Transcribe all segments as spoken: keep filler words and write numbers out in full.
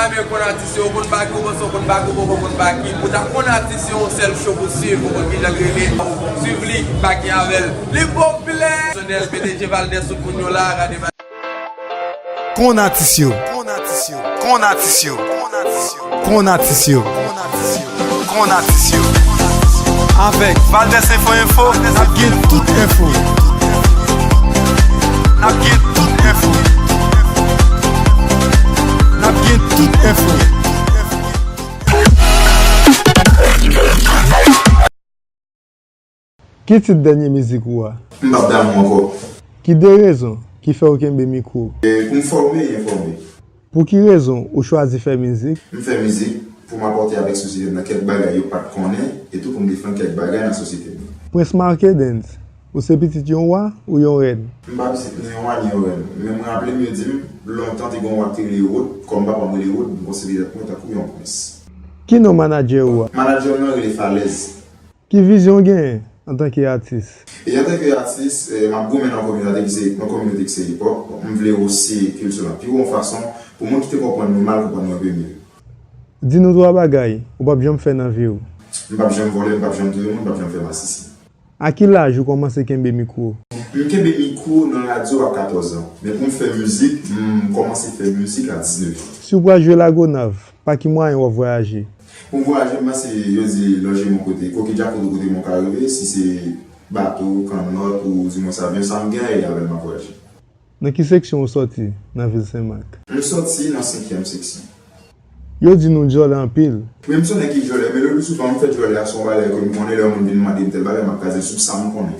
Ebyen, konn atis yo, ou konn Baky, ou panse ou konn Baky, ou poko konn Baky. Pou ta konn atis yo, yon sèl show pou swiv, ou konn kijan l rele. Swiv li, Baky avè l. Li popilè! Sonèl, P D G Valdez, tout moun yo la, gade. Konn atis yo. Konn atis yo. Konn atis yo. Konn atis yo. Konn atis yo. Konn atis yo. Konn atis yo. Avèk Valdez Info Info, n ap gen tout enfo. N ap gen tout enfo. N ap gen tout enfo. Ki tit dènye mizik ou a? M p ap damou ankò. Ki de rezon ki fè w kenbe mikwo? E, pou m fòme e enfòme. Pou ki rezon ou chwazi fè mizik? M fè mizik pou m apòte avèk sosyete m nan kèk bagay yo pa t konnen, e tou pou m defann kèk bagay nan sosyete m nan. Prince Marc Edens, ou se pitit yon wa ou yon rèn? M pa pitit ni yon wa ni yon rèn, men m raple m yo di m, lontan te gen yon wa ki te rele Ewòd, kòm papa m rele Ewòd, m konsidere tèt mwen tankou yon prens. Ki non manadjè ou a? Manadjè m nan rele Falèz. Ki vizyon w genyen antanke atis? E antanke atis, eh, m ap goumen nan kominote ki se, nan kominote ki se hip hop. M vle wousi kilti lan pi wo yon fason pou moun ki te konprann nou mal konprann nou enpe mye. Di nou twa bagay ou p ap janm fè nan vi w. M p ap janm vòlè, m p ap janm touye moun, m p ap janm fè masisi. A ki laj ou kòmanse kenbe mikwo? M kenbe mikwo nan radyo a katòz an, men pou m fè mizik, m kòmanse fè mizik a diznèf an. Si w pral jwe Lagonav, pa ki mwayen w ap vwayaje? Pou m vwayaje, m panse yo di lonje men w kote, koki dja kote, kote men w ka rive, si se bato, kannòt, ou dimwens avyon, sa m gen a ye avè l m ap vwayaje. Nan ki seksyon ou sòti nan vil Senmak? M sòti nan senkyèm seksyon. Yo di nou djòlè anpil. Wi, m se yon nèg ki djòlè, men leplizouvan m fè djòlè a se yon bagay ke m konnen, lè yon moun vin mande m tèl bagay, m ap kraze l sou sa m konnen.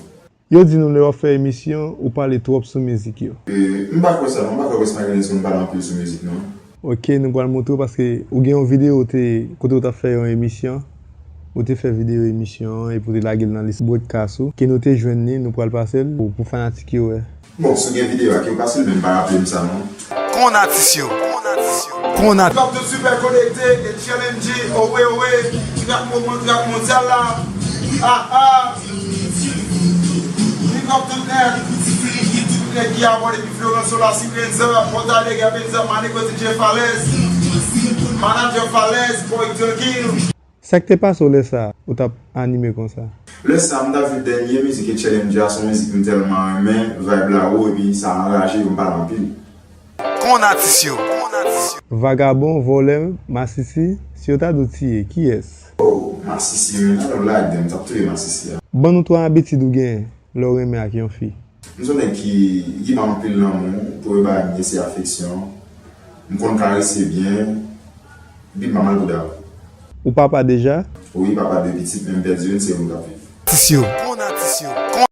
Yo di nou lè w ap fè emisyon, ou pale twòp sou mizik yo. E, m pa kwè sa non, m pa kwè Wes Marie Nelson pale anpil sou mizik non. Ok, nou pral montre w paske ou gen yon videyo ou te, kote ou t ap fè yon emisyon. Ou te fè videyo emisyon an epi ou te lage l nan lis broadcast ou. Ke nou te jwenn li, nou pral pase l pou, pou fanatik yo wè. Bon, si w gen videyo a, ke w pase l, men m pa raple m sa non. Konn atis yo. Konn atis yo. Konn atis. Hip hop tout sipè konekte, e T L M G, owe, owe, trap mo-, trap mondyal la. Ah, ah. Big up tout nèg, tout nèg ki abòne, epi Florenzo la, si Benza, Porta Alegre, Benza, Manico, D J Falez, Manager Falez, Boy Dunkin. Sa k te pase w lè sa a, ou t ap anime konsa? Lè sa a, m t ap jwe dènye mizik H L M J a, se yon mizik m tèlman renmen, vibe la wo, epi sa anraje yo, m pale anpil. Konn atis yo. Vagabon, vòlè, masisi, si yo ta di w tiye, kiyès? Oh, masisi, men, I don't like them, m t ap touye masisi a. Ban nou twa abitid ou genyen lè w renmen ak yon fi. M se yon nèg ki, ki ba anpil lanmou, premye bagay m gen se afeksyon. M konn karese byen, epi m pa mal pou dam. Ou papa deja? Wi, papa de pitit, men m pèdi youn, se youn k ap viv. Atis yo. Konn atis yo. Konn